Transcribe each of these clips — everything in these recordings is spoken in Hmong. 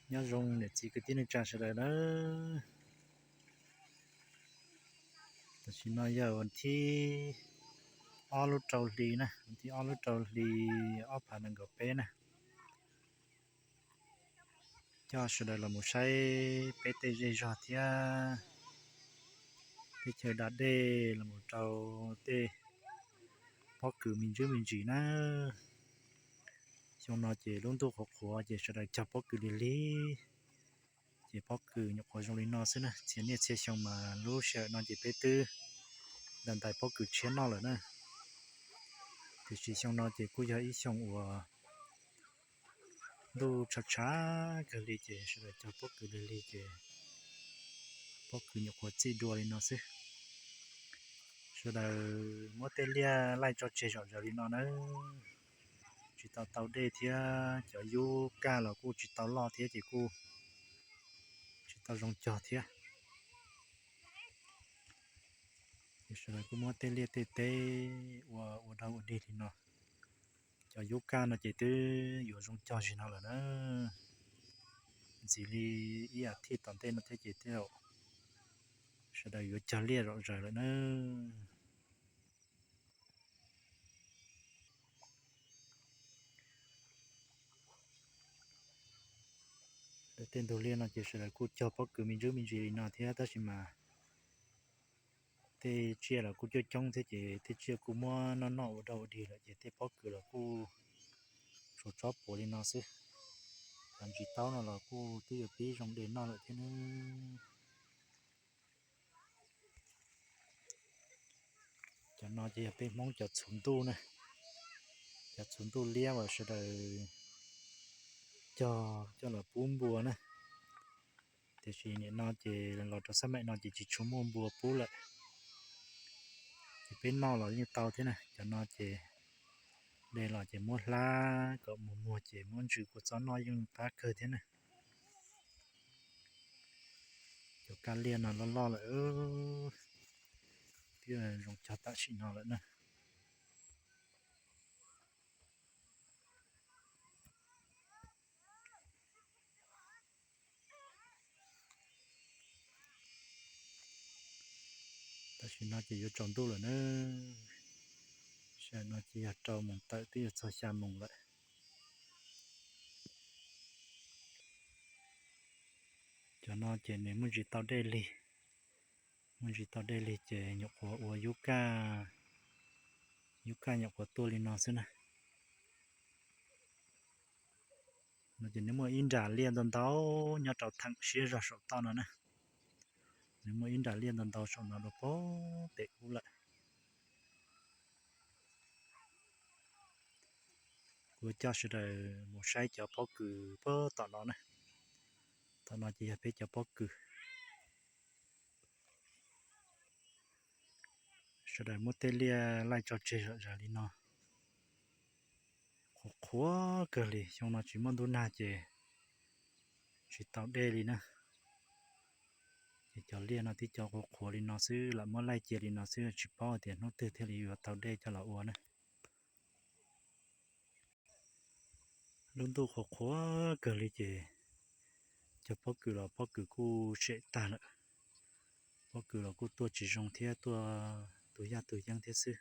Nyob zoo niam txiv kwv tij neej tsa sawv daws nawb. Tam sim no yog vas thib ob lub rau hli na, vas thib ob lub rau hli ob phav nees nkaum peb na. Coj sawv daws los mus saib peb tej zej zog thiab teb chaws da dej los mus rau tej pob kws me ntsis me ntsis na. Xyoo no ces lub ntuj qhuav qhuav ces sawv daws cog pob kws lig lig, ces pob kws nyuam qhuav zoo li no xwb na. Txhia niaj txhia xyoo mas lub sij hawm no ces peb twb ntais ntais pob kws tshiab noj lawm na. Tiam sis xyoo no ces kuj yog ib xyoo uas ntuj tshav tshav kawg li ces sawv daws cog pob kws lig lig ces pob kws nyuam qhuav txij dua li no xwb. Sawv daws muab tej liaj laij tso tseg zom zaws li no nawb. Tsis tau tau dej thiab cov yub kaj los kuj tsis tau loj thiab ces kuj tsis tau zoo cog thiab. Ces sawv daws kuj muab tej liaj tej teb ua ua dog ua dig li no. Cov yub kaj no ces twb yuav zoo cog zim no lawm na. Ntxiv li ib as thiv tom ntej no thiab ces tej zaum sawv daws yuav cog liaj zom zaws lawm na. Tej ntug liaj no ces sawv daws kuj cog pob kws me ntsis me ntsis li no thiab tab sis mas tej tsiaj los kuj coob coob thiab ces tej tsiaj kuj muab noj noj ua dog ua dig lawm ces tej pob kws los kuj tsuas tsob puav li no xwb. Cov ntsis taub no los kuj twb yuav pib zoo de noj lawm thiab nawb. Cov no ces yog peb Hmoob cov txhuv ntuj na, cov txhuv ntuj liab uas sawv daws cog coj los pub npua na. Tiam sis nim no ces los rau xab maim no ces tsis tshua muaj npua pub lawm, ces peb noj los yeej tau thiab na. Cov no ces de los ces muab hlab kom muag muag ces muab ntsws kua txob noj yeej qab kawg thiab na. Cov kab liaj no loj loj lawm, twb zoo cog tam sim no lawm na. Tam sim no ces yuav tsaus ntuj lawm na, sij hawm no ces yog rau moos tawm twb yuav txog xya moos lawm. Cov no ces nws muaj ntsis tau dej lig, muaj ntsis tau dej lig ces nyuam qhuav ua yub kaj, yub kaj nyuam qhuav tuaj li no xwb na. No ces nws muaj ib nram liaj ntau ntau nyob rau theem siab zog saum toj no na. Nws muaj ib nram liaj ntau ntau saum no rau pem ub lawm. Kuv coj sawv daws mus saib cov pob kws puag tom no na. Tom no ces yog peb cov pob kws. Sawv daws muab tej liaj laij tso tseg zom zaws li no. Qhuav qhuav kawg li, xyoo no tsis muaj ntuj nag ces tsis tau dej li na. Ces cov liaj no tib co qhuav qhuav li no xwb, lam muab laij cia li no xwb, tsis paub tias hnub twg thiaj li yuav tau dej coj los ua na. Lub ntuj qhuav qhuav kawg li ces cov pob kws los pob kws kuj sem tag lawm. Pob kws los kuj tuaj tsis zoo thiab, tuaj tus yaj tus yeeb thiab xwb.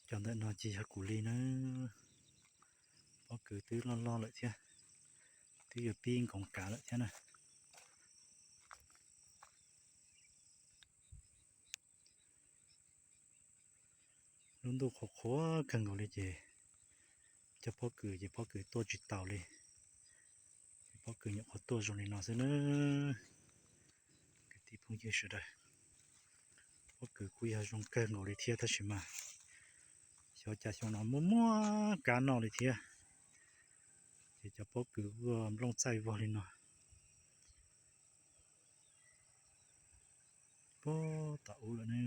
Cov ntawm no ces yog kuv li na. Pob kws twb loj loj lawm thiab, twb yuav pib nkoos kav lawm thiab na. Lub ntuj qhuav qhuav kawg nkaus li ces cov pob kws ces pob kws tuaj tsis taus li. Ces pob kws nyuam qhuav tuaj zoo li no xwb na. Kwv tij phooj ywg sawv daws, pob kws kuj yog zoo kawg nkaus li thiab tab sis mas xyov cas xyoo no muaj muaj kab noj li thiab. Ces cov pob kws kuj nplooj txaij vog li no. Puag tom ub lawm ne.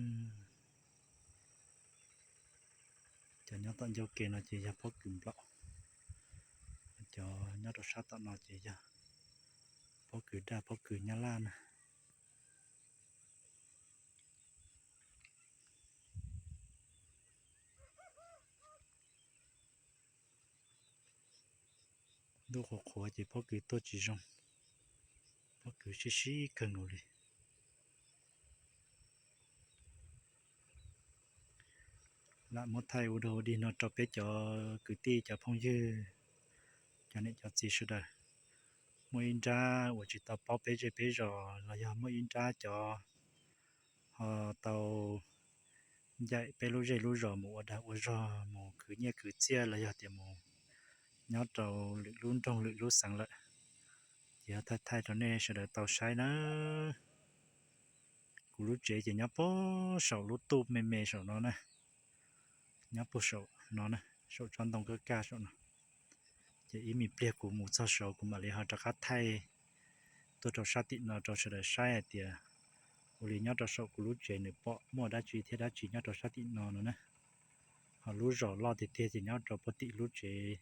Cov nyob tom ncauj ke no ces yog pob kws nplaum. Cov nyob rau sab tom no ces yog pob kws daj pob kws nyab laj na. Ntuj qhuav qhuav ces pob kws tuaj tsis zoo, pob kws sib sib kawg nkaus li. Lam muab thaij ua dog ua dig no rau peb cov kwv tij cov phooj ywg, cov niam cov txiv sawv daws. Muaj ib nrab uas tsis tau paub peb zej peb zos los yog muaj ib nrab cov ho tau ncaim peb lub zej lub zos mus ua dag ua zog, mus khwv nyiaj khwv txiaj los yog tias mus nyob rau lwm lub nroog lwm lub xeev lawm, ces thaij thaij rau nej sawv daws tau saib na. Kuv lub tsev ces nyob puag saum lub tuj me me saum no na, nyob puag saum no na, saum tsob ntoo kaj kaj saum no. Ces ib me pliag kuv mus txog saud kuv mam li ho rov qab thaij tuaj rau sab tim no rau sawv daws saib hais tias ua li nyob rau saum kuv lub tsev nws pom muaj dab tsi thiab dab tsi nyob rau sab tim no no na. Ho lub zos loj tiag tiag ces nyob rau puag tim lub tsev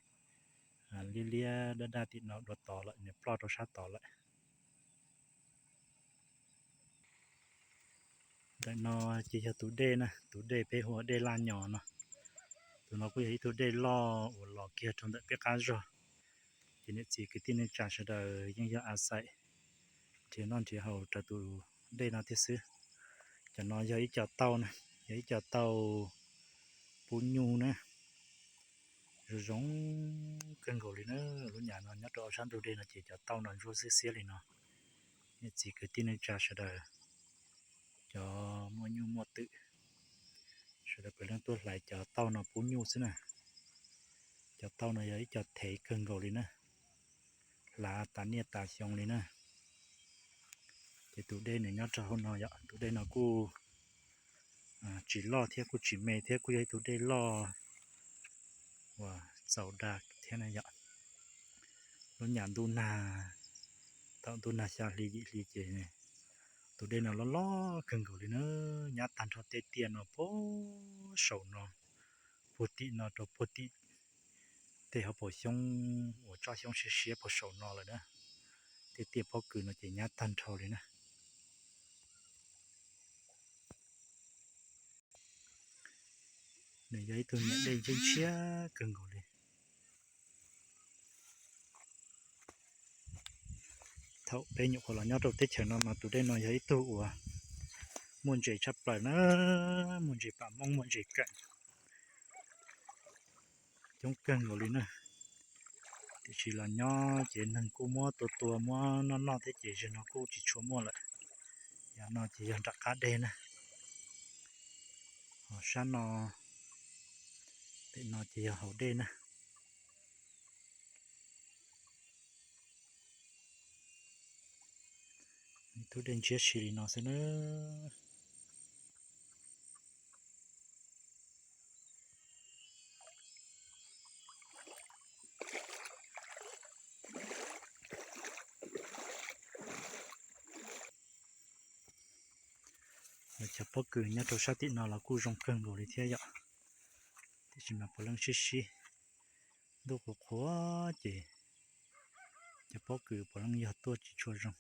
liab liab daj daj tim no dua tod lawm, nws ploj rau sab tod lawm. Ntawm no ces yog tus dej na, tus dej peb hu ua dej Laj Nyos no. Tus no kuj yog ib tug dej loj uas los kiag rau ntawm peb qab zog. Ces niam txiv kwv tij neej tsa sawv daws yeej yog a xais nrhiav noj nrhiav haus raws tus dej no thiab xwb. Cov no yog ib co tauj na, yog ib co tauj pub nyuj na. Zoo zoo kawg nkaus li na. Lub nyam no nyob rau sab ntug dej no ces cov tauj no ntsuab xiab xiab li no. Niam txiv kwv tij neej tsa sawv daws, cov muaj nyuj muaj twm, sawv daws puav leej tuaj hlais cov tauj no pub nyuj xwb na. Cov tauj no yog ib co thev kawg nkaus li na, hlav tas niaj tas xyoo li na. Ces tus dej nws nyob rau hauv no yom, tus dej no kuj tsis loj thiab kuj tsis me thiab, kuj yog ib tug dej loj uas txaus dag thiab na yom. Lub nyam ntuj nag, thaum ntuj nag xya hli yim hli ces tus dej no loj loj kawg nkaus li na, nyab tag nrho tej tiaj no puag saum no, puag tim no rau puag tim tej hauv paus xyoob uas tsob xyoob siab siab puag saum no lawm na. Tej tiaj pob kws no ces nyab tag nrho li na. Nws yog ib tug nyuam dej ntshiab ntshiab kawg nkaus li. Thaum peb nyuam qhuav los nyob rau teb chaws no mas tus dej no yog ib tug uas muaj ntses tshaj plaws na, muaj ntses pam moob muaj ntses keem coob kawg nkaus li na. Tiam sis los nyob ces neeg kuj muab tua tua muab noj noj thiab ces zaum no kuj tsis tshua muaj lawm. Yam no ces yog nram qab dej na. Ho sab no, pem no ces yog hauv dej na. Tus dej ntshiab si li no xwb na. Cov pob kws nyob rau sab tim no los kuj zoo kawg nkaus li thiab yom. Tiam sis mas puav leej sib sib, ntuj qhuav qhuav ces cov pob kws puav leej yog tuaj tsis tshua zoo.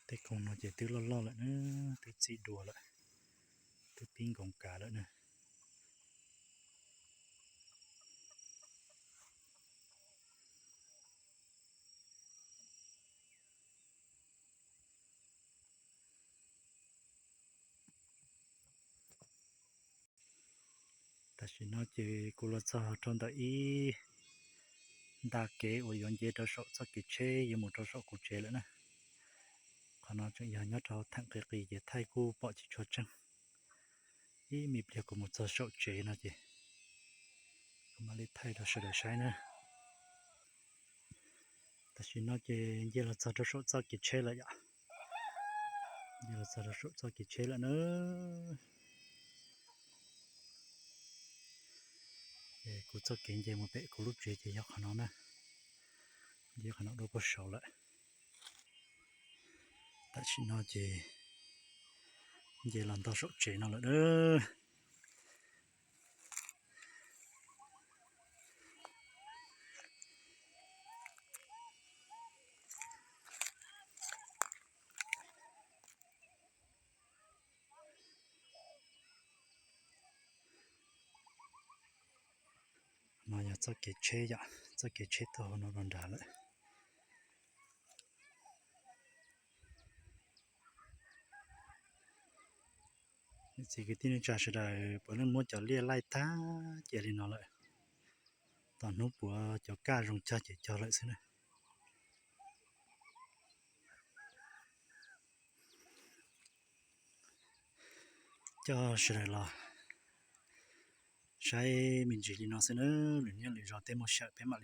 Tej koog no ces twb loj loj lawm na, twb txi dua lawm, twb pib nkoos kav lawm na. Tam sim no ces kuv los txog rau ntawm ib nta kev uas yuav nce rau saum txoj kev tsheb yuav mus rau saum kuv tsev lawm na. Qhov no tseem yog nyob rau theem qis qis ces thaij kuj pom tsis tshua tseeb. Ib me pliag kuv mus txog saum tsev no ces kuv mam li thaij rau sawv daws saib na. Tam sim no ces nce los txog rau saum txoj kev tsheb lawm yom. Nce los txog rau saum txoj kev tsheb lawm na. Ces kuv txoj kev nce mus pem kuv lub tsev ces yog qhov no na. Nce qhov no dua puag saud lawm. Tam sim no ces nce los ntog saum tsev no lawm na. Yog txoj kev tsheb yom, txoj kev tsheb tuaj hauv no rau nram lawm. Txiv kwv tij neej tsa sawv daws puav leej muab cov liaj laij tag cia li no lawm. Tom hnub puav cov kaj zoo cog ces cog lawm xwb na. Coj sawv daws los saib me ntsis li no xwb na, lwm niaj lwm zaus tej muaj sij hawm peb mam li